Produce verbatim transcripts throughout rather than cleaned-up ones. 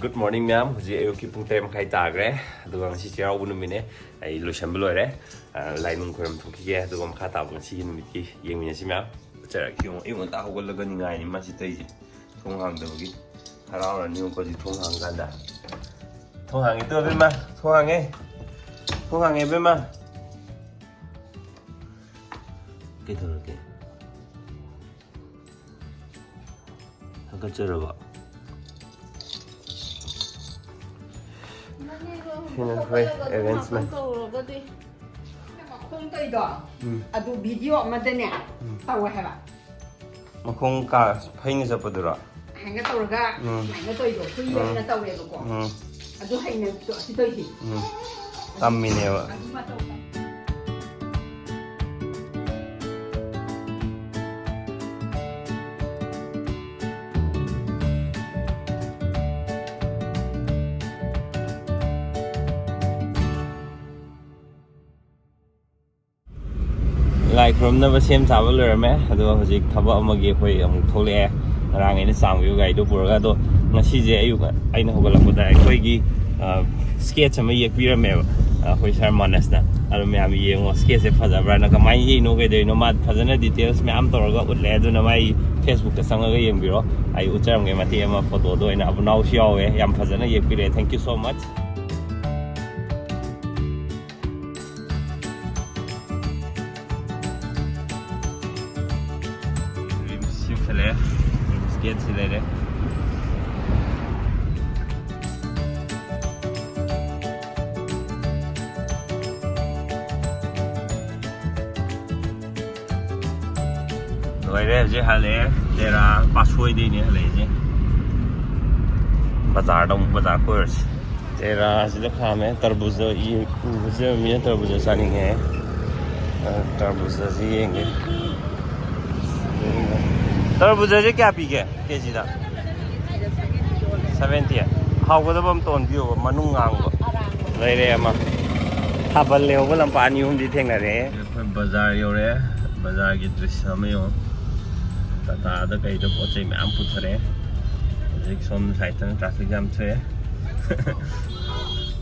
Good morning, ꯃꯌꯥꯝ꯫ ꯍꯧꯖꯤꯛ ꯑꯌꯨꯛꯀꯤ ꯄꯨꯡ ꯇꯔꯦꯠ ꯃꯈꯥꯏ ꯇꯥꯈ꯭ꯔꯦ, ꯑꯗꯨꯒ ꯉꯁꯤ ꯆꯩꯔꯥꯎꯕ ꯅꯨꯃꯤꯠꯅꯦ꯫ ꯑꯩ ꯂꯣꯏꯁꯟꯕ ꯂꯣꯏꯔꯦ꯫ ꯑ, ꯂꯥꯏ ꯅꯨꯡ ꯈꯣꯏꯔꯝ ꯊꯣꯛꯈꯤꯒꯦ, ꯑꯗꯨꯒ ꯃꯈꯥ ꯇꯥꯕ ꯉꯁꯤꯒꯤ ꯅꯨꯃꯤꯠꯀꯤ ꯌꯦꯡꯃꯤꯟꯅꯁꯤ, ꯃꯌꯥꯝ꯫ ꯆꯠꯆꯔꯛꯀꯦ꯫ ꯌꯦꯡꯉꯣ, ꯑꯌꯨꯛ ꯉꯟꯇꯥ ꯍꯧꯒꯠꯂꯒ ꯅꯤꯡꯉꯥꯏꯅꯤ ꯃꯥꯁꯤ ꯇꯧꯔꯤꯁꯦ꯫ ꯊꯣꯡ ꯍꯥꯡꯗꯕꯒꯤ ꯍꯔꯥꯎꯔꯅꯤ꯫ ꯌꯦꯡꯉꯣ, ꯍꯧꯖꯤꯛ ꯊꯣꯡ ꯍꯥꯡꯀꯥꯟꯗ꯫ ꯊꯣꯡ ꯍꯥꯡꯉꯦ ꯇꯨ, ꯑꯕꯦꯝꯃ꯫ ꯊꯣꯡ ꯍꯥꯡꯉꯦ꯫ ꯊꯣꯡ ꯍꯥꯡꯉꯦ, ꯑꯕꯦꯝꯃ꯫ ꯀꯩꯗꯧꯔꯒꯦ? ꯍꯥꯀꯠꯆꯔꯕ? ꯁꯤꯅ ꯑꯩꯈꯣꯏ arrangement꯫ ꯇꯧꯔꯒꯗꯤ꯫ ꯃꯈꯣꯡ ꯇꯧꯔꯤꯗꯣ, ꯎꯝ꯫ ꯑꯗꯨ video ꯑꯃꯗꯅꯦ ꯎꯝ꯫ ꯇꯧꯋꯦ ꯍꯥꯏꯕ꯫ ꯃꯈꯣꯡ ꯀꯥ ꯐꯩꯅ ꯆꯠꯄꯗꯨꯔꯣ? ꯁꯨꯃꯥꯏꯅ ꯇꯧꯔꯒ ꯎꯝ꯫ ꯁꯨꯃꯥꯏꯅ ꯇꯧꯔꯤꯗꯣ, ꯍꯨꯏ ꯎꯝ꯫ ꯑꯃꯅ ꯇꯧꯔꯦꯕꯀꯣ꯫ ꯎꯝ꯫ ꯑꯗꯨ ꯍꯩꯅꯕꯤꯗꯣ ꯑꯁꯤ ꯇꯧꯔꯤꯁꯤ꯫ ꯎꯝ꯫ ꯇꯝꯃꯤꯅꯦꯕ꯫ ꯑꯗꯨꯃ ꯇꯧꯕ꯫ ꯂꯥꯏ ꯈꯨꯔꯨꯝꯅꯕ ꯁꯦꯝ ꯁꯥꯕ ꯂꯣꯏꯔꯝꯃꯦ, ꯑꯗꯨꯒ ꯍꯧꯖꯤꯛ ꯊꯕꯛ ꯑꯃꯒꯤ ꯑꯩꯈꯣꯏ ꯑꯃꯨꯛ ꯊꯣꯛꯂꯛꯑꯦ꯫ ꯉꯔꯥꯡ ꯑꯩꯅ ꯆꯥꯝꯈꯤꯕ ꯒꯥꯔꯤꯗꯣ ꯄꯨꯔꯒ꯫ ꯑꯗꯣ ꯉꯁꯤꯁꯦ ꯑꯌꯨꯛ ꯑꯩꯅ ꯍꯧꯒꯠꯂꯛꯄꯗ ꯑꯩꯈꯣꯏꯒꯤ, ꯑ, sketch ꯑꯃ ꯌꯦꯛꯄꯤꯔꯝꯃꯦꯕ, ꯑ, ꯑꯩꯈꯣꯏ sir ꯃꯥꯅꯁꯅ꯫ ꯑꯗꯣ ꯃꯌꯥꯝ ꯌꯦꯡꯉꯣ, sketchꯁꯦ ꯐꯖꯕ꯭ꯔꯥꯅ, ꯀꯃꯥꯏꯅ ꯌꯦꯛꯏꯅꯣ ꯀꯩꯗꯧꯔꯤꯅꯣ, ꯃꯥ ꯐꯖꯅ details ꯃꯌꯥꯝ ꯇꯧꯔꯒ ꯎꯠꯂꯦ꯫ ꯑꯗꯨꯅ ꯃꯥꯏ Facebookꯇ ꯆꯪꯉꯒ ꯌꯦꯡꯕꯤꯔꯣ, ꯑꯩ ꯎꯠꯆꯔꯝꯒꯦ ꯃꯇꯦꯛ ꯑꯃ꯫ Photoꯗꯣ ꯑꯩꯅ ꯑꯕꯨꯅꯥꯎꯁꯨ ꯌꯥꯎꯋꯦ, ꯌꯥꯝ ꯐꯖꯅ ꯌꯦꯛꯄꯤꯔꯛꯑꯦ꯫ Thank you so much꯫ RIMS ꯌꯧꯁꯜꯂꯛꯑꯦ꯫ RIMS gateꯁꯤ ꯂꯩꯔꯦ꯫ ꯂꯣꯏꯔꯦ, ꯍꯧꯖꯤꯛ ꯍꯜꯂꯛꯑꯦ꯫ ꯇꯦꯔꯥ ꯄꯥꯠꯁꯣꯏꯗꯩꯅꯦ ꯍꯜꯂꯛꯏꯁꯦ꯫ ꯕꯖꯥꯔꯗ ꯑꯃꯨꯛ ꯕꯖꯥꯔ ꯀꯣꯏꯔꯨꯁꯤ꯫ ꯇꯦꯔꯥꯁꯤꯗ ꯈꯥꯝꯃꯦ꯫ ꯇꯔꯕꯨꯖ ꯎꯕꯁꯤꯗ ꯃꯤꯅ ꯇꯔꯕꯨꯖ ꯆꯥꯅꯤꯡꯉꯦ꯫ ꯑ, ꯇꯔꯕꯨꯖꯁꯤ ꯌꯦꯡꯒꯦ꯫ ꯇꯔꯕꯨꯖꯁꯦ ꯀꯌꯥ ꯄꯤꯒꯦ ꯀꯦꯖꯤꯗ? Seventy꯫ ꯍꯥꯎꯒꯗꯕ ꯑꯝꯇ ꯑꯣꯟꯕꯤꯌꯣꯕ, ꯃꯅꯨꯡ ꯉꯥꯡꯕ꯫ ꯂꯩꯔꯦ ꯑꯃ꯫ ꯊꯥꯕꯜ ꯂꯩꯍꯧꯕ ꯂꯝꯄꯥꯛ ꯑꯅꯤ ꯑꯍꯨꯝꯗꯤ ꯊꯦꯡꯅꯔꯦ꯫ ꯑꯩꯈꯣꯏ ꯕꯖꯥꯔ ꯌꯧꯔꯛꯑꯦ꯫ ꯕꯖꯥꯔꯒꯤ ꯗ꯭ꯔꯤꯁ꯭ꯌ ꯑꯃ ꯌꯦꯡꯉꯣ꯫ ꯇꯥꯇꯥꯗ ꯀꯩꯗ ꯄꯣꯠ ꯆꯩ ꯃꯌꯥꯝ ꯄꯨꯊꯔꯛꯑꯦ꯫ ꯍꯧꯖꯤꯛ ꯁꯣꯝ ꯁꯥꯏꯠꯇꯅ ꯇ꯭ꯔꯥꯐꯤꯛ ꯌꯥꯝ ꯊꯣꯛꯑꯦ꯫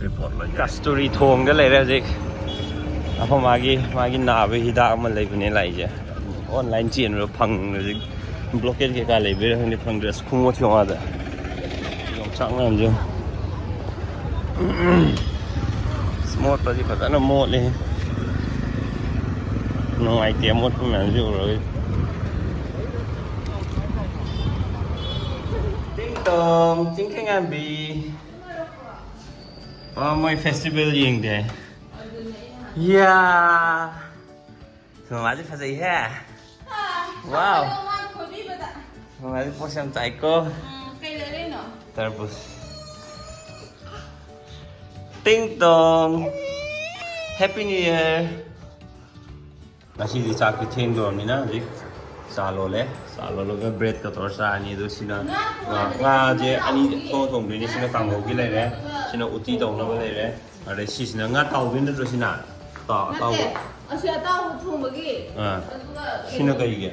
ꯔꯤꯄꯣꯔꯠ ꯂꯣꯏ꯫ ꯀꯁꯇꯨꯔꯤ ꯊꯣꯡꯗ ꯂꯩꯔꯦ ꯍꯧꯖꯤꯛ꯫ ꯑꯩꯈꯣꯏ ꯃꯥꯒꯤ, ꯃꯥꯒꯤ ꯅꯥꯕꯒꯤ ꯍꯤꯗꯥꯛ ꯑꯃ ꯂꯩꯕꯅꯦ ꯂꯥꯛꯏꯁꯦ꯫ ꯑꯣꯟꯂꯥꯏꯟ ꯆꯦꯟꯕꯗ ꯐꯪꯗ꯭ꯔꯦ ꯍꯧꯖꯤꯛ꯫ ꯕ꯭ꯂꯣꯀꯦꯠ ꯀꯩꯀꯥ ꯂꯩꯕꯩꯔꯥ ꯈꯪꯗꯦ, ꯐꯪꯗ꯭ꯔꯦ꯫ ꯑꯁ, ꯈꯨꯃꯣꯠ ꯊꯤ ꯌꯣꯡꯆꯥꯛ ꯃꯌꯥꯝꯁꯦ꯫ ꯑꯁ, ꯃꯣꯠꯄꯗꯤ ꯐꯖꯅ ꯃꯣꯠꯂꯦ꯫ ꯅꯨꯡꯉꯥꯏꯇꯦ ꯑꯃꯣꯠꯄ ꯃꯌꯥꯝꯁꯦ ꯎꯔꯒ꯫ ꯇꯤꯡ ꯇꯣꯡ, ꯆꯤꯡꯈꯩꯉꯥꯟꯕꯤ꯫ ꯑꯣ, ꯃꯣꯏ ꯐꯦꯁꯇꯤꯚꯦꯜ ꯌꯦꯡꯗꯦ꯫ ꯌꯥ꯫ ꯃꯃꯥꯗꯤ ꯐꯖꯩꯍꯦ꯫ ꯋꯥꯎ꯫ ꯃꯃꯥꯗꯤ ꯄꯣꯠꯁ ꯌꯥꯝ ꯇꯥꯏꯀꯣ꯫ ꯎꯝ, ꯀꯩ ꯂꯩꯔꯛꯏꯅꯣ? ꯇꯔꯕꯨꯖ꯫ ꯇꯤꯡ ꯇꯣꯡ꯫ Happy New Year꯫ ꯉꯁꯤꯗꯤ ꯆꯥꯛꯇꯤ ꯊꯦꯡꯗꯣꯔꯕꯅꯤꯅ ꯍꯧꯖꯤꯛ ꯆꯥ ꯂꯣꯜꯂꯦ꯫ ꯆꯥ ꯂꯣꯜꯂꯒ ꯕ꯭ꯔꯦꯗꯀ ꯇꯧꯔ ꯆꯥꯔꯅꯤ꯫ ꯑꯗꯣ ꯁꯤꯅ ꯉꯥ, ꯉꯥꯁꯦ ꯑꯅꯤ ꯊꯣꯡ ꯊꯣꯡꯗꯣꯏꯅꯤ꯫ ꯁꯤꯅ ꯀꯥꯡꯍꯧꯒꯤ ꯂꯩꯔꯦ, ꯁꯤꯅ ꯎꯇꯤ ꯇꯧꯅꯕ ꯂꯩꯔꯦ꯫ ꯑꯗꯩ ꯁꯤꯁꯤꯅ ꯉꯥ ꯇꯥꯎꯗꯣꯏ ꯅꯠꯇ꯭ꯔꯣ ꯁꯤꯅ? ꯇꯥꯎ-, ꯅꯠꯇꯦ, ꯇꯥꯎ-, ꯑꯁꯤ ꯑꯇꯥꯎꯕ ꯊꯣꯡꯕꯒꯤ꯫ ꯑꯥ꯫ ꯑꯗꯨꯒ ꯁꯤꯅ ꯀꯩꯒꯤ?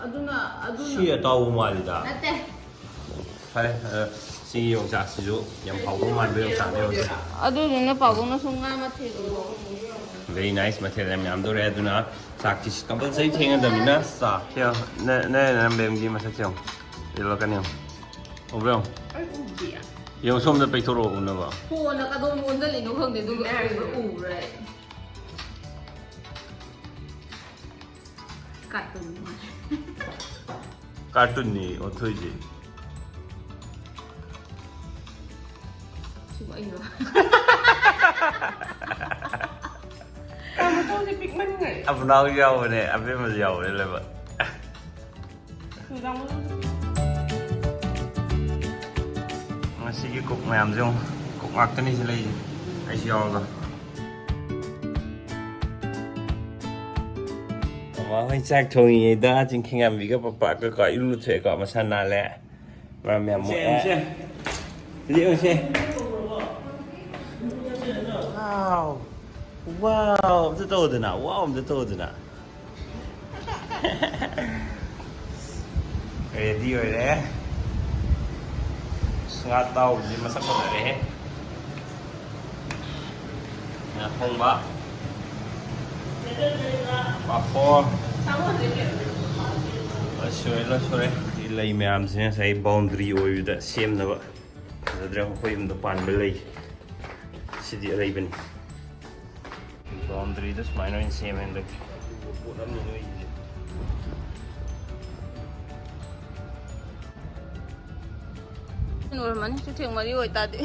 ꯑꯗꯨꯅ, ꯑꯗꯨꯅ ꯁꯤ ꯑꯇꯥꯎꯕ ꯃꯥꯜꯂꯤꯗ꯫ ꯅꯠꯇꯦ꯫ ꯐꯔꯦ, ꯑ, ꯁꯤꯒꯤ ꯌꯣꯡꯆꯥꯛꯁꯤꯁꯨ ꯌꯥꯝ ꯍꯥꯎꯗꯧ ꯃꯥꯟꯕ ꯌꯣꯡꯆꯥꯛꯅꯦ ꯍꯧꯖꯤꯛ꯫ ꯑꯗꯨꯗꯨꯅ ꯄꯥꯕꯨꯡꯅꯁꯨ ꯉꯥ ꯃꯊꯦꯜ ꯎꯔꯣ꯫ Very nice, ꯃꯊꯦꯜ ꯌꯥꯝ ꯌꯥꯝꯗꯧꯔꯦ꯫ ꯑꯗꯨꯅ ꯆꯥꯛꯇꯤ compulsory ꯊꯦꯡꯉꯗꯕꯅꯤꯅ ꯆꯥ-, ꯁꯤ ꯌꯦꯡꯉꯣ, ꯅ-, ꯅ-, ꯅꯝꯕꯦꯝꯒꯤ ꯃꯁꯛꯁꯦ ꯌꯦꯡꯉꯣ꯫ ꯌꯦꯜꯂꯛꯀꯅꯤ ꯌꯦꯡꯉꯣ꯫ ꯎꯕ꯭ꯔꯥ ꯌꯦꯡꯉꯣ? ꯑꯩ ꯎꯗꯤꯌꯦ꯫ ꯌꯦꯡꯉꯣ, ꯁꯣꯝꯗ ꯄꯩꯊꯣꯔꯛꯑꯣ ꯎꯅꯕ꯫ ꯐꯣꯟꯅ ꯀꯗꯣꯝ ꯑꯣꯟꯁꯤꯜꯂꯤꯅꯣ ꯈꯪꯗꯦ, ꯑꯗꯨꯒ ꯑꯩ ꯎꯔꯦ꯫ ꯀꯥꯔꯇꯨꯟ꯫ ꯀꯥꯔꯇꯨꯟꯅꯤ ꯑꯣꯟꯊꯣꯛꯏꯁꯦ꯫ ꯁꯤꯕꯨ ꯑꯩꯔꯣ? ꯃꯇꯧꯁꯦ ꯄꯤꯛꯃꯟꯈ꯭ꯔꯦ꯫ ꯑꯕꯨꯅꯥꯎꯁꯨ ꯌꯥꯎꯕꯅꯦ, ꯑꯕꯦꯝꯃꯁꯨ ꯌꯥꯎꯕꯅꯦ ꯂꯣꯏꯅꯃꯛ꯫ ꯉꯁꯤꯒꯤ ꯀꯨꯛ ꯃꯌꯥꯝꯁꯦ ꯌꯦꯡꯉꯣ꯫ ꯀꯨꯛ ꯉꯥꯛꯇꯅꯤ ꯁꯤ ꯂꯩꯁꯦ, ꯑꯩꯁꯨ ꯌꯥꯎꯔꯒ꯫ ꯃꯃꯥ ꯍꯣꯏ ꯆꯥꯛ ꯊꯣꯡꯉꯤꯉꯩꯗ ꯆꯤꯡꯈꯤꯉꯥꯝꯕꯤꯒ ꯄꯄꯥꯒ ꯀꯣ ꯏꯔꯨ ꯂꯨꯊꯣꯛꯑꯦꯀꯣ, ꯃꯁꯥ ꯅꯥꯜꯂꯦ꯫ ꯃꯔꯝ ꯌꯥꯝ ꯃꯣꯛꯑꯦ꯫ ꯌꯦꯡꯁꯦ, ꯌꯦꯡꯁꯦ꯫ Wow! Wow! ꯑꯝꯇ ꯇꯧꯗꯅ, wow ꯑꯝꯇ ꯇꯧꯗꯅ꯫ Ready ꯑꯣꯏꯔꯦ꯫ ꯉꯥ ꯑꯇꯥꯎꯕꯁꯤ ꯃꯁꯛ ꯐꯖꯔꯦꯍꯦ꯫ ꯉꯥ ꯊꯣꯡꯕ, ꯄꯥꯐꯣꯔ, ꯂꯣꯏ ꯁꯨꯔꯦ, ꯂꯣꯏ ꯁꯨꯔꯦ꯫ ꯁꯤ ꯂꯩ ꯃꯌꯥꯝꯁꯤꯅ ꯉꯁꯥꯏ ꯕꯥꯎꯟꯗꯔꯤ ꯑꯣꯏꯕꯗ ꯁꯦꯝꯅꯕ꯫ ꯐꯖꯗ꯭ꯔꯥ? ꯃꯈꯣꯏ ꯌꯨꯝꯗ ꯄꯥꯟꯕ ꯂꯩ꯫ ꯁꯤꯗꯤ ꯑꯔꯩꯕꯅꯤ꯫ ꯕꯥꯎꯟꯗꯔꯤꯗ ꯁꯨꯃꯥꯏꯅ ꯑꯣꯏꯅ ꯁꯦꯝꯃꯦ ꯍꯟꯗꯛꯇꯤ꯫ ꯄꯣꯠ ꯑꯃꯅꯤ ꯅꯣꯏꯒꯤꯁꯦ꯫ ꯑꯣꯏꯔꯝꯃꯅꯤ, ꯆꯨꯊꯦꯛ ꯃꯔꯤ ꯑꯣꯏꯇꯥꯔꯗꯤ꯫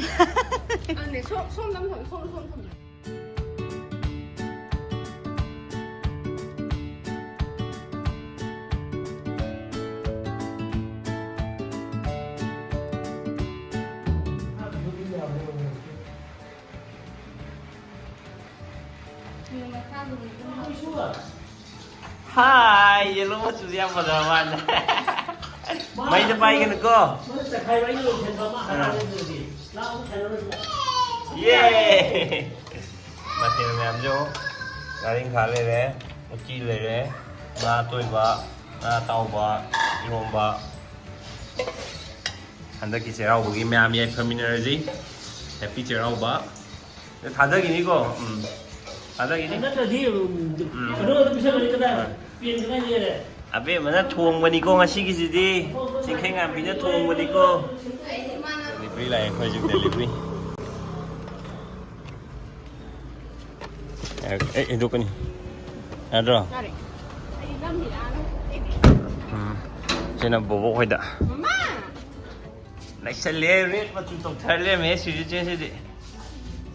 ꯑꯗꯨꯅꯦ, ꯁꯣꯝ-, ꯁꯣꯝꯗ ꯑꯃ ꯊꯝꯃꯦ, ꯁꯣꯝꯗ, ꯁꯣꯝꯗ ꯊꯝꯃꯦ꯫ ꯍꯥꯏ, ꯌꯦꯜꯂꯣ ꯃꯆꯨꯁꯦ ꯌꯥꯝ ꯐꯖꯕ ꯃꯥꯜꯂꯦ꯫ ꯃꯩꯗ ꯄꯥꯏꯒꯅꯨꯀꯣ꯫ ꯑꯥ꯫ ꯌꯦ! ꯃꯊꯦꯜ ꯃꯌꯥꯝꯁꯦ ꯌꯦꯡꯉꯣ꯫ ꯉꯥꯔꯤꯡꯈꯥ ꯂꯩꯔꯦ, ꯎꯇꯤ ꯂꯩꯔꯦ, ꯉꯥ ꯑꯇꯣꯏꯕ, ꯉꯥ ꯑꯇꯥꯎꯕ, ꯏꯔꯣꯝꯕ꯫ ꯍꯟꯗꯛꯀꯤ ꯆꯩꯔꯥꯎꯕꯒꯤ ꯃꯌꯥꯝ ꯌꯥꯏꯐꯃꯤꯟꯅꯔꯁꯤ꯫ ꯍꯦꯄꯤ ꯆꯩꯔꯥꯎꯕ꯫ ꯊꯥꯗꯈꯤꯅꯤꯀꯣ? ꯎꯝ꯫ ꯊꯥꯗꯈꯤꯅꯤ꯫ ꯅꯠꯇ꯭ꯔꯗꯤ, ꯎꯝ, ꯎꯝ꯫ ꯀꯩꯅꯣ ꯑꯗꯨꯝ ꯄꯤꯁꯜꯂꯅꯤ ꯀꯗꯥꯏ? ꯑꯥ꯫ ꯄꯦꯟ ꯀꯗꯥꯏ ꯂꯩꯔꯦ? ꯑꯕꯦꯝꯃꯅ ꯊꯣꯡꯕꯅꯤꯀꯣ ꯉꯁꯤꯒꯤꯁꯤꯗꯤ꯫ ꯆꯤꯡꯈꯩꯉꯥꯟꯕꯤꯅ ꯊꯣꯡꯕꯅꯤꯀꯣ꯫ ꯗꯦꯂꯤꯚꯔꯤ ꯂꯥꯛꯑꯦ ꯑꯩꯈꯣꯏꯁꯨ, ꯗꯦꯂꯤꯚꯔꯤ꯫ ꯑꯦ, ꯑꯦ, ꯍꯦꯟꯗꯣꯛꯀꯅꯤ꯫ ꯌꯥꯗ꯭ꯔꯣ? ꯌꯥꯔꯦ꯫ ꯑꯩ ꯅꯝꯃꯤꯔꯥ? ꯎꯝ꯫ ꯁꯤꯅ ꯕꯣꯕꯣꯛ ꯍꯣꯏꯗ꯫ ꯃꯃꯥ! ꯅꯩꯁꯜꯂꯦ, ꯔꯦꯗ ꯃꯆꯨ ꯇꯧꯊꯔ ꯂꯩꯔꯝꯃꯦ ꯁꯤꯔꯤꯆꯦꯟꯁꯤꯗꯤ꯫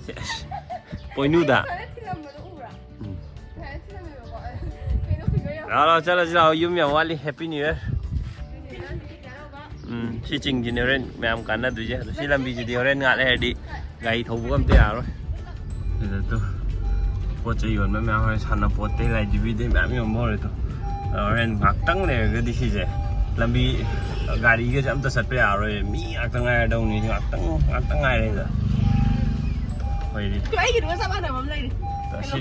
ꯁꯦꯁ꯫ ꯄꯣꯏꯅꯨꯗ꯫ ꯁꯨꯃꯥꯏꯅ ꯊꯤꯜꯂꯝꯕꯗꯣ ꯎꯕ꯭ꯔꯥ? ꯎꯝ꯫ ꯁꯨꯃꯥꯏꯅ ꯊꯤꯜꯂꯝꯃꯦꯕꯀꯣ꯫ ꯀꯩꯅꯣ figure ꯌꯥꯎ-, ꯂꯥꯛꯑꯣ, ꯂꯥꯛꯑꯣ, ꯆꯠꯂꯁꯤ ꯂꯥꯛꯑꯣ, ꯌꯨꯝ ꯌꯥꯝ ꯋꯥꯠꯂꯤ, ꯍꯦꯄꯤ ꯅ꯭ꯌꯨ ꯏꯌꯔ꯫ ꯎꯝ, ꯁꯤ ꯆꯤꯡꯁꯤꯅꯦ ꯍꯣꯔꯦꯟ ꯃꯌꯥꯝ ꯀꯥꯟꯅꯗꯣꯏꯁꯦ꯫ ꯑꯗꯣ ꯁꯤ ꯂꯝꯕꯤꯁꯤꯗꯤ ꯍꯣꯔꯦꯟ ꯉꯥꯛ ꯂꯩꯔꯗꯤ ꯒꯥꯔꯤ ꯊꯧꯕꯒ ꯑꯝꯇ ꯌꯥꯔꯔꯣꯏ꯫ ꯁꯤꯗ ꯇꯨ ꯄꯣꯠ ꯆꯩ ꯌꯣꯟꯕ ꯃꯌꯥꯝ ꯍꯣꯔꯦꯟ ꯁꯥꯟꯅꯄꯣꯠꯇꯩ ꯂꯥꯏ ꯗꯤꯕꯤꯗꯩ ꯃꯌꯥꯝ ꯌꯣꯟꯕ ꯍꯧꯔꯦ ꯇꯨ꯫ ꯑꯗꯣ ꯍꯣꯔꯦꯟ ꯉꯥꯛꯇꯪ ꯂꯩꯔꯒꯗꯤ ꯁꯤꯁꯦ ꯂꯝꯕꯤ ꯒꯥꯔꯤꯒꯁꯦ ꯑꯝꯇ ꯆꯠꯄ ꯌꯥꯔꯔꯣꯏ꯫ ꯃꯤ ꯉꯥꯛꯇ ꯉꯥꯏꯔꯗꯧꯅꯤ꯫ ꯉꯥꯛꯇꯪ, ꯉꯥꯛꯇꯪ ꯉꯥꯏꯔꯦ ꯁꯤꯗ꯫ ꯑꯩꯈꯣꯏꯗꯤ ꯇꯨ ꯑꯩꯒꯤꯗꯨꯒ ꯆꯞ ꯃꯥꯟꯅꯕ ꯑꯃ ꯂꯩꯔꯦ꯫ ꯑꯁꯤ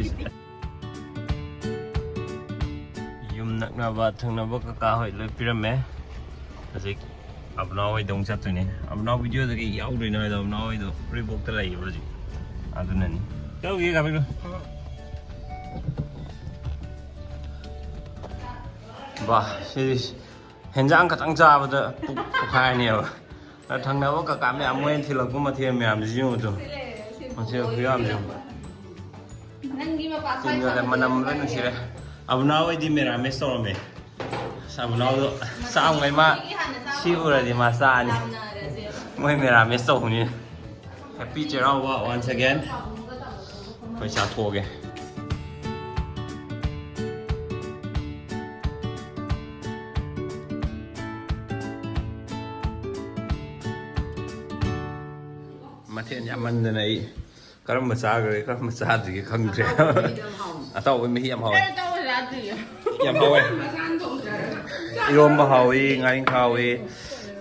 ꯌꯨꯝ ꯅꯛꯅꯕ ꯊꯪꯅꯕ ꯀꯀꯥ ꯍꯣꯏ ꯂꯣꯏ ꯄꯤꯔꯝꯃꯦ꯫ ꯍꯧꯖꯤꯛ ꯑꯕꯅꯥꯎ ꯍꯣꯏꯗ ꯑꯃꯨꯛ ꯆꯠꯇꯣꯏꯅꯦ꯫ ꯑꯕꯅꯥꯎ ꯚꯤꯗꯤꯑꯣꯗ ꯀꯩ ꯌꯥꯎꯗꯣꯏꯅꯣ ꯍꯥꯏꯗꯣ, ꯑꯕꯅꯥꯎ ꯍꯣꯏꯗꯣ ꯎꯔꯤꯄꯣꯛꯇ ꯂꯩꯌꯦꯕ ꯍꯧꯖꯤꯛ꯫ ꯑꯗꯨꯅꯅꯤ꯫ ꯆꯠꯂꯨꯒꯦ, ꯀꯥꯄꯤꯛꯂꯣ꯫ ꯕꯥ, ꯁꯤꯗꯤ ꯍꯦꯟꯖꯥꯡ ꯈꯛꯇꯪ ꯆꯥꯕꯗ ꯄꯨꯛ ꯄꯣꯛꯈꯥꯏꯔꯅꯦꯕ꯫ ꯑꯗ ꯊꯪꯅꯕ ꯀꯀꯥ ꯃꯌꯥꯝ ꯃꯣꯏꯅ ꯊꯤꯜꯂꯛꯄ ꯃꯊꯦꯜ ꯃꯌꯥꯝꯁꯤ ꯌꯦꯡꯉꯨ ꯇꯨ꯫ ꯃꯊꯦꯜ ꯈꯨꯌꯥꯝꯁꯦ ꯌꯦꯡꯉꯨ꯫ ꯅꯪꯒꯤ ꯃꯄꯥ ꯁ꯭ꯋꯥꯏ ꯆꯤꯟꯗꯣꯔꯦ, ꯊꯝꯕꯗꯣ ꯃꯅꯝ ꯂꯣꯏ ꯌꯥꯝ ꯅꯨꯡꯁꯤꯔꯦ꯫ ꯑꯕꯨꯅꯥꯎ ꯍꯣꯏꯗꯤ ꯃꯦꯔꯥꯃꯦꯁ ꯇꯧꯔꯝꯃꯦ꯫ ꯑꯁ, ꯑꯕꯨꯅꯥꯎꯗꯣ ꯆꯥꯎꯉꯩ ꯃꯥ ꯃꯤꯒꯤ ꯍꯥꯟꯅ ꯆꯥꯕ ꯁꯤ ꯎꯔꯗꯤ ꯃꯥ ꯆꯥꯅꯤ꯫ ꯂꯥꯝꯅꯔꯁꯦꯕ꯫ ꯃꯣꯏ ꯃꯦꯔꯥꯃꯦꯁ ꯇꯧꯕꯅꯤ꯫ Happy ꯆꯩꯔꯥꯎꯕ once again꯫ ꯑꯩꯈꯣꯏ ꯆꯥꯊꯣꯛꯑꯒꯦ꯫ ꯃꯊꯦꯜ ꯌꯥꯝꯃꯟꯗꯅ ꯑꯩ ꯀꯔꯝꯕ ꯆꯥꯈ꯭ꯔꯦ, ꯀꯔꯝꯕ ꯆꯥꯗ꯭ꯔꯤꯒꯦ ꯈꯪꯗ꯭ꯔꯦ꯫ ꯑꯇꯥꯎꯕ ꯃꯍꯤ ꯌꯥꯝ ꯍꯥꯎꯋꯦ꯫ ꯑꯩ ꯑꯇꯥꯎꯕ ꯆꯥꯗ꯭ꯔꯤꯌꯦ꯫ ꯌꯥꯝ ꯍꯥꯎꯋꯦ꯫ ꯃꯁꯥꯅ ꯊꯣꯡꯖꯔꯒ꯫ ꯏꯔꯣꯝꯕ ꯍꯥꯎꯋꯤ, ꯉꯥꯔꯤꯡꯈꯥ ꯍꯥꯎꯋꯤ,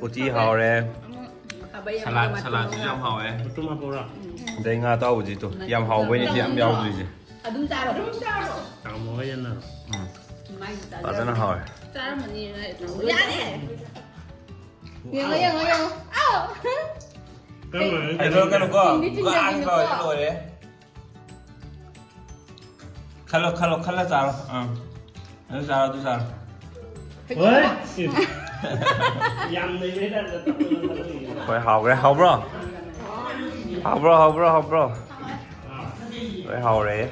ꯎꯇꯤ ꯍꯥꯎꯔꯦ꯫ ꯑꯃ ꯈꯥꯕꯩ ꯑꯃꯒ ꯁꯂꯥꯗ, ꯃꯇꯨꯝ ꯁꯂꯥꯗꯁꯨ ꯑꯃꯒ꯫ ꯌꯥꯝ ꯍꯥꯎꯋꯦ꯫ ꯃꯇꯨꯝ ꯍꯥꯞꯄꯧꯔꯥ? ꯑꯗꯩ ꯉꯥ ꯑꯇꯥꯎꯕꯁꯤꯁꯨ ꯌꯥꯝ ꯍꯥꯎꯕꯩꯅꯦ ꯁꯤ ꯌꯥꯝ ꯌꯥꯎꯗ꯭ꯔꯤꯁꯦ꯫ ꯑꯗꯨꯝ ꯆꯥꯔꯣ꯫ ꯑꯗꯨꯝ ꯆꯥꯔꯣ꯫ ꯆꯥꯃꯣꯒ ꯌꯦꯟꯅꯔꯣ꯫ ꯎꯝ꯫ ꯃꯥꯏ ꯆꯥꯖꯔꯣ꯫ ꯐꯖꯅ ꯍꯥꯎꯋꯦ꯫ ꯆꯥꯔꯝꯃꯅꯤ꯫ ꯌꯥꯔꯦ꯫ ꯌꯦꯡꯉꯣ, ꯌꯦꯡꯉꯣ, ꯌꯦꯡꯉꯣ꯫ ꯑꯥꯎ! ꯀꯔꯝꯕꯅꯣ? ꯑꯩ ꯂꯣꯏꯔꯛꯀꯅꯨꯀꯣ꯫ ꯆꯤꯡꯗꯤ ꯆꯤꯡꯅꯒꯤꯅꯨꯀꯣ꯫ ꯒꯥꯡ ꯇꯧꯔꯗꯤ ꯂꯣꯏꯔꯦ꯫ ꯈꯜꯂꯣ, ꯈꯜꯂꯣ, ꯈꯜꯂ ꯆꯥꯔꯣ꯫ ꯑꯥ꯫ ꯑꯗꯨ ꯆꯥꯔꯣ, ꯑꯗꯨ ꯆꯥꯔꯣ꯫ ꯍꯣꯏ꯫ ꯌꯥꯝ ꯅꯩꯕꯩ ꯇꯥꯏꯞꯇ ꯇꯧꯔꯒ ꯈꯜꯂꯛꯏꯅꯦ꯫ ꯍꯣꯏ, ꯍꯥꯎꯈ꯭ꯔꯦ꯫ ꯍꯥꯎꯕ꯭ꯔꯣ? ꯍꯥꯎꯕ꯭ꯔꯣ, ꯍꯥꯎꯕ꯭ꯔꯣ, ꯍꯥꯎꯕ꯭ꯔꯣ? ꯂꯣꯏ ꯍꯥꯎꯔꯦ꯫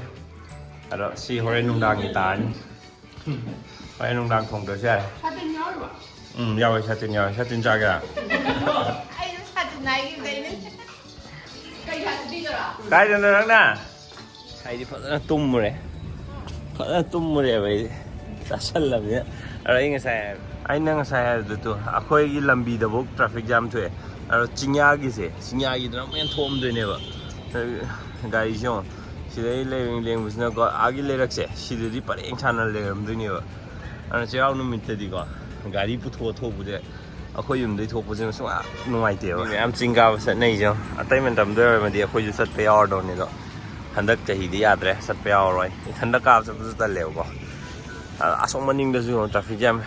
ꯑꯗꯣ ꯁꯤ ꯍꯣꯔꯦꯟ ꯅꯨꯡꯗꯥꯡꯒꯤ ꯇꯥꯔꯅꯤ꯫ ꯍꯣꯔꯦꯟ ꯅꯨꯡꯗꯥꯡ ꯊꯣꯡꯗ꯭ꯔꯁꯨ ꯌꯥꯔꯦ꯫ ꯁꯥꯇꯤꯟ ꯌꯥꯎꯔꯤꯕꯣ? ꯎꯝ, ꯌꯥꯎꯋꯦ, ꯁꯥꯇꯤꯟ ꯌꯥꯎꯋꯦ꯫ ꯁꯥꯇꯤꯟ ꯆꯥꯒꯦꯔꯥ? ꯑꯩꯁꯨ ꯁꯥꯇꯤꯟ ꯍꯥꯏꯈꯤꯕꯗꯩꯅꯦ꯫ ꯀꯩ ꯁꯥꯇꯤꯟ ꯄꯤꯗꯣꯏꯔꯥ? ꯀꯥꯏꯗꯅꯣ ꯅꯪꯅ? ꯑꯩꯗꯤ ꯐꯖꯅ ꯇꯨꯝꯃꯨꯔꯦ꯫ ꯐꯖꯅ ꯇꯨꯝꯃꯨꯔꯦꯕ ꯑꯩꯗꯤ꯫ ꯆꯥꯁꯜꯂꯕꯅꯤꯅ꯫ ꯑꯗꯣ ꯑꯩ ꯉꯁꯥꯏ ꯍꯥꯏ-, ꯑꯩꯅ ꯉꯁꯥꯏ ꯍꯥꯏꯕꯗꯨ ꯇꯨ, ꯑꯩꯈꯣꯏꯒꯤ ꯂꯝꯕꯤꯗꯐꯥꯎ traffic jam ꯊꯣꯛꯑꯦ꯫ ꯑꯗꯣ ꯆꯤꯡꯌꯥꯒꯤꯁꯦ, ꯆꯤꯡꯌꯥꯒꯤꯗꯨꯅ ꯑꯃꯨꯛ ꯍꯦꯟꯅ ꯊꯣꯛꯑꯝꯗꯣꯏꯅꯦꯕ꯫ ꯒꯥꯔꯤꯁꯦ ꯌꯦꯡꯉꯣ꯫ ꯁꯤꯗꯩ ꯂꯦꯡ-, ꯂꯦꯡꯕꯁꯤꯅꯀꯣ, ꯑꯥꯒꯤ ꯂꯩꯔꯛꯁꯦ, ꯁꯤꯗꯗꯤ ꯄꯔꯦꯡ ꯁꯥꯟꯅ ꯂꯩꯔꯝꯗꯣꯏꯅꯦꯕ꯫ ꯑꯗꯨꯅ ꯆꯩꯔꯥꯎ ꯅꯨꯃꯤꯠꯇꯗꯤꯀꯣ, ꯒꯥꯔꯤ ꯄꯨꯊꯣꯛꯑ ꯊꯣꯛꯄꯁꯦ, ꯑꯩꯈꯣꯏ ꯌꯨꯝꯗꯩ ꯊꯣꯛꯄꯁꯦ ꯁꯨꯡꯌꯥ ꯅꯨꯡꯉꯥꯏꯇꯦꯕ꯫ ꯃꯤ ꯃꯌꯥꯝ ꯆꯤꯡ ꯀꯥꯕ ꯆꯠꯅꯩꯁꯦ ꯌꯦꯡꯉꯣ꯫ ꯑꯇꯩ ꯃꯇꯝꯗ ꯑꯣꯏꯔꯝꯃꯗꯤ ꯑꯩꯈꯣꯏꯁꯨ ꯆꯠꯄ ꯌꯥꯎꯔꯗꯧꯅꯤ, ꯑꯗꯣ ꯍꯟꯗꯛ ꯆꯍꯤꯗꯤ ꯌꯥꯗ꯭ꯔꯦ, ꯆꯠꯄ ꯌꯥꯎꯔꯔꯣꯏ꯫ ꯏꯊꯟꯗ ꯀꯥꯕ ꯆꯠꯄꯁꯨ ꯇꯜꯂꯦꯕꯀꯣ꯫ ꯑ-, ꯑꯁꯣꯝ ꯃꯅꯤꯡꯗꯁꯨ ꯌꯦꯡꯉꯣ, traffic jam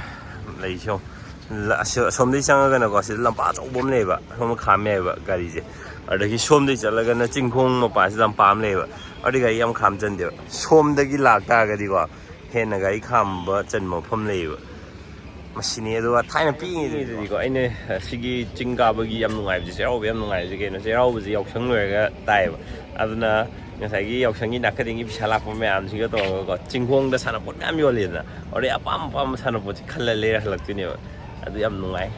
ꯂꯩꯁꯦ ꯌꯦꯡꯉꯣ꯫ ꯑꯁꯣꯝꯗꯒꯤ ꯆꯪꯉꯒꯅꯀꯣ, ꯁꯤꯗ ꯂꯝꯄꯥꯛ ꯑꯆꯧꯕ ꯑꯃ ꯂꯩꯌꯦꯕ, ꯁꯣꯝꯗ ꯈꯥꯝ ꯌꯥꯏꯌꯦꯕ ꯒꯥꯔꯤꯁꯦ꯫ ꯑꯗꯒꯤ ꯁꯣꯝꯗꯒꯤ ꯆꯠꯂꯒꯅ ꯆꯤꯡꯈꯣꯡ ꯃꯄꯥꯁꯤꯗ ꯂꯝꯄꯥꯛ ꯑꯃ ꯂꯩꯌꯦꯕ, ꯑꯗꯨꯗꯤ ꯒꯥꯔꯤ ꯌꯥꯝ ꯈꯥꯝ ꯆꯟꯗꯦꯕ꯫ ꯁꯣꯝꯗꯒꯤ ꯂꯥꯛꯇꯥꯔꯒꯗꯤꯀꯣ, ꯍꯦꯟꯅ ꯒꯥꯔꯤ ꯈꯥꯝꯕ ꯆꯟꯕ ꯃꯐꯝ ꯂꯩꯌꯦꯕ꯫ ꯃꯁꯤꯅꯤ꯫ ꯑꯗꯨꯒ ꯊꯥꯏꯅ ꯄꯤꯛꯏꯉꯩꯗꯗꯤꯀꯣ, ꯑꯩꯅ ꯁꯤꯒꯤ ꯆꯤꯡ ꯀꯥꯕꯒꯤ ꯌꯥꯝ ꯅꯨꯡꯉꯥꯏꯕꯁꯦ, ꯆꯩꯔꯥꯎꯕ ꯌꯥꯝ ꯅꯨꯡꯉꯥꯏꯕꯁꯦ ꯀꯩꯅꯣ, ꯆꯩꯔꯥꯎꯕꯁꯦ ꯌꯥꯎꯁꯪ ꯂꯣꯏꯔꯒ ꯇꯥꯏꯌꯦꯕ꯫ ꯑꯗꯨꯅ ꯉꯁꯥꯏꯒꯤ ꯌꯥꯎꯁꯪꯒꯤ ꯅꯥꯀꯗꯦꯡꯒꯤ ꯄꯩꯁꯥ ꯂꯥꯛꯄ ꯃꯌꯥꯝꯁꯤꯒ ꯇꯧꯔꯒꯀꯣ, ꯆꯤꯡꯈꯣꯡꯗ ꯁꯥꯟꯅꯄꯣꯠ ꯃꯌꯥꯝ ꯌꯣꯜꯂꯤꯗꯅ, ꯑꯗꯩ ꯑꯄꯥꯝ ꯑꯄꯥꯝꯕ ꯁꯥꯟꯅꯄꯣꯠꯁꯦ ꯈꯜꯂ ꯂꯩꯔ ꯍꯜꯂꯛꯇꯣꯏꯅꯦꯕ꯫ ꯑꯗꯨ ꯌꯥꯝ ꯅꯨꯡꯉꯥꯏ꯫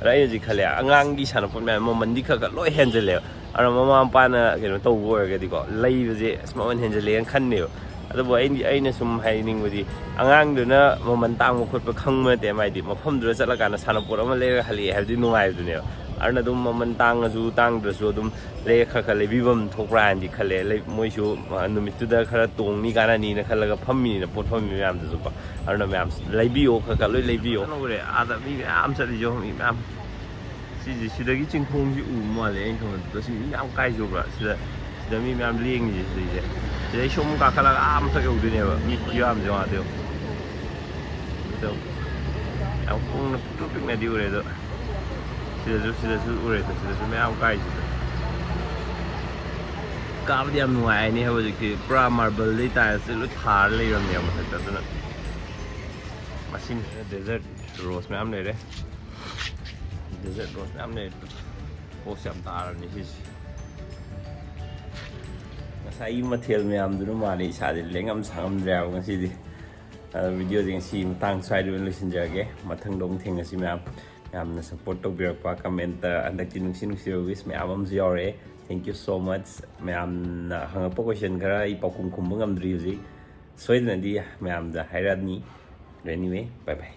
ꯑꯗꯣ ꯑꯩ ꯍꯧꯖꯤꯛ ꯈꯜꯂꯦ, ꯑꯉꯥꯡꯒꯤ ꯁꯥꯟꯅꯄꯣꯠ ꯃꯌꯥꯝ ꯃꯃꯟꯗꯤ ꯈꯔ ꯈꯔ ꯂꯣꯏ ꯍꯦꯟꯖꯜꯂꯦꯕ꯫ ꯑꯗꯣ ꯃꯃꯥ ꯃꯄꯥꯅ ꯀꯩꯅꯣ ꯇꯧꯕ ꯑꯣꯏꯔꯒꯗꯤꯀꯣ, ꯂꯩꯕꯁꯦ ꯑꯁ ꯃꯃꯜ ꯍꯦꯟꯖꯜꯂꯦꯅ ꯈꯟꯅꯦꯕ꯫ ꯑꯗꯨꯕꯨ ꯑꯩꯗꯤ, ꯑꯩꯅ ꯁꯨꯝ ꯍꯥꯏꯅꯤꯡꯕꯗꯤ, ꯑꯉꯥꯡꯗꯨꯅ ꯃꯃꯜ ꯇꯥꯡꯕ ꯈꯣꯠꯄ ꯈꯪꯕ ꯅꯠꯇꯦ, ꯍꯥꯏꯗꯤ ꯃꯐꯝꯗꯨꯗ ꯆꯠꯂꯀꯥꯟꯗ ꯁꯥꯟꯅꯄꯣꯠ ꯑꯃ ꯂꯩꯔꯒ ꯍꯜꯂꯛꯑꯦ ꯍꯥꯏꯕꯗꯤ ꯅꯨꯡꯉꯥꯏꯕꯗꯨꯅꯦꯕ꯫ ꯑꯗꯨꯅ ꯑꯗꯨꯝ ꯃꯃꯜ ꯇꯥꯡꯉꯁꯨ ꯇꯥꯡꯗ꯭ꯔꯁꯨ ꯑꯗꯨꯝ ꯂꯩꯔ ꯈꯔ ꯈꯔ ꯂꯩꯕꯤꯐꯝ ꯊꯣꯛꯄ꯭ꯔꯥ ꯍꯥꯏꯅꯗꯤ ꯈꯜꯂꯦ꯫ ꯂꯩ-, ꯃꯣꯏꯁꯨ, ꯑ, ꯅꯨꯃꯤꯠꯇꯨꯗ ꯈꯔ ꯇꯣꯡꯅꯤ ꯀꯥꯟꯅꯅꯤꯅ ꯈꯜꯂꯒ ꯐꯝꯃꯤꯅꯤꯅ, ꯄꯣꯠ ꯐꯝꯃꯤ ꯃꯌꯥꯝꯗꯨꯁꯨꯀꯣ꯫ ꯑꯗꯨꯅ ꯃꯌꯥꯝ ꯂꯩꯕꯤꯌꯣ, ꯈꯔ ꯈꯔ ꯂꯣꯏ ꯂꯩꯕꯤꯌꯣ꯫ ꯎꯔꯦ, ꯑꯥꯗ ꯃꯤ ꯃꯌꯥꯝ ꯆꯠꯂꯤꯁꯦ, ꯃꯤ ꯃꯌꯥꯝ꯫ ꯁꯤꯁꯦ, ꯁꯤꯗꯒꯤ ꯆꯤꯡꯈꯣꯡꯁꯤ ꯎꯕ ꯃꯥꯜꯂꯦ ꯑꯩꯅ ꯈꯟꯕꯗ꯫ ꯁꯤ ꯃꯤ ꯃꯌꯥꯝ ꯀꯥꯏꯁꯦ ꯎꯕ꯭ꯔꯥ? ꯁꯤꯗ, ꯁꯤꯗ ꯃꯤ ꯃꯌꯥꯝ ꯂꯦꯡꯉꯤꯁꯦ ꯁꯤꯗꯩꯁꯦ꯫ ꯁꯤꯗꯩ ꯁꯨꯝ ꯀꯥꯈꯠꯂꯒ ꯑꯥ ꯃꯊꯛ ꯌꯧꯗꯣꯏꯅꯦꯕ꯫ ꯃꯤ ꯈꯨꯌꯥꯝꯁꯦ ꯌꯦꯡꯉꯣ ꯑꯗꯨ꯫ ꯑꯗꯣ ꯌꯥꯝ ꯀꯨꯡꯅ ꯄꯤꯛꯇ꯭ꯔꯨ ꯄꯤꯛꯅꯗꯤ ꯎꯔꯦ ꯑꯗꯣ꯫ ꯁꯤꯗꯁꯨ, ꯁꯤꯗꯁꯨ ꯎꯔꯦ ꯑꯗꯣ, ꯁꯤꯗꯁꯨ ꯃꯌꯥꯝ ꯀꯥꯏꯁꯤꯗ꯫ ꯀꯥꯕꯗꯤ ꯌꯥꯝ ꯅꯨꯡꯉꯥꯏꯔꯅꯤ ꯍꯥꯏꯕ ꯍꯧꯖꯤꯛꯇꯤ꯫ ꯄꯨꯔꯥ marble ꯗꯩ tiles ꯁꯦ ꯂꯣꯏ ꯊꯥꯔ ꯂꯩꯔꯝꯅꯦꯕ ꯃꯊꯛꯇ꯫ ꯑꯗꯨꯅ ꯃꯁꯤꯅ desert rose ꯃꯌꯥꯝ ꯂꯩꯔꯦ꯫ Desert rose ꯃꯌꯥꯝ ꯂꯩꯔꯦ꯫ Post ꯌꯥꯝ ꯇꯥꯔꯕꯅꯤ ꯁꯤꯁꯦ꯫ ꯉꯁꯥꯏꯒꯤ ꯃꯊꯦꯜ ꯃꯌꯥꯝꯗꯨꯅ ꯃꯥꯜꯂꯦ ꯏꯁꯥꯁꯦ ꯂꯦꯡꯉꯝ ꯁꯥꯉꯝꯗ꯭ꯔꯦ ꯍꯥꯏꯕ ꯉꯁꯤꯗꯤ꯫ ꯑꯗꯣ video ꯁꯦ ꯉꯁꯤ ꯃꯇꯥꯡ ꯁ꯭ꯋꯥꯏꯗ ꯑꯣꯏꯅ ꯂꯣꯏꯁꯤꯟꯖꯔꯒꯦ꯫ ꯃꯊꯪꯗ ꯑꯃꯨꯛ ꯊꯦꯡꯅꯁꯤ ꯃꯌꯥꯝ꯫ ꯃꯌꯥꯝꯅ support ꯇꯧꯕꯤꯔꯛꯄ, comment ꯇ ꯍꯟꯗꯛꯇꯤ ꯅꯨꯡꯁꯤ ꯅꯨꯡꯁꯤꯕ wish ꯃꯌꯥꯝ ꯑꯃꯁꯨ ꯌꯥꯎꯔꯛꯑꯦ꯫ Thank you so much꯫ ꯃꯌꯥꯝꯅ ꯍꯪꯉꯛꯄ question ꯈꯔ ꯑꯩ ꯄꯥꯎꯈꯨꯝ ꯈꯨꯝꯕ ꯉꯝꯗ꯭ꯔꯤ ꯍꯧꯖꯤꯛ꯫ ꯁꯣꯏꯗꯅꯗꯤ ꯃꯌꯥꯝꯗ ꯍꯥꯏꯔꯛꯑꯅꯤ꯫ Anyway, bye bye꯫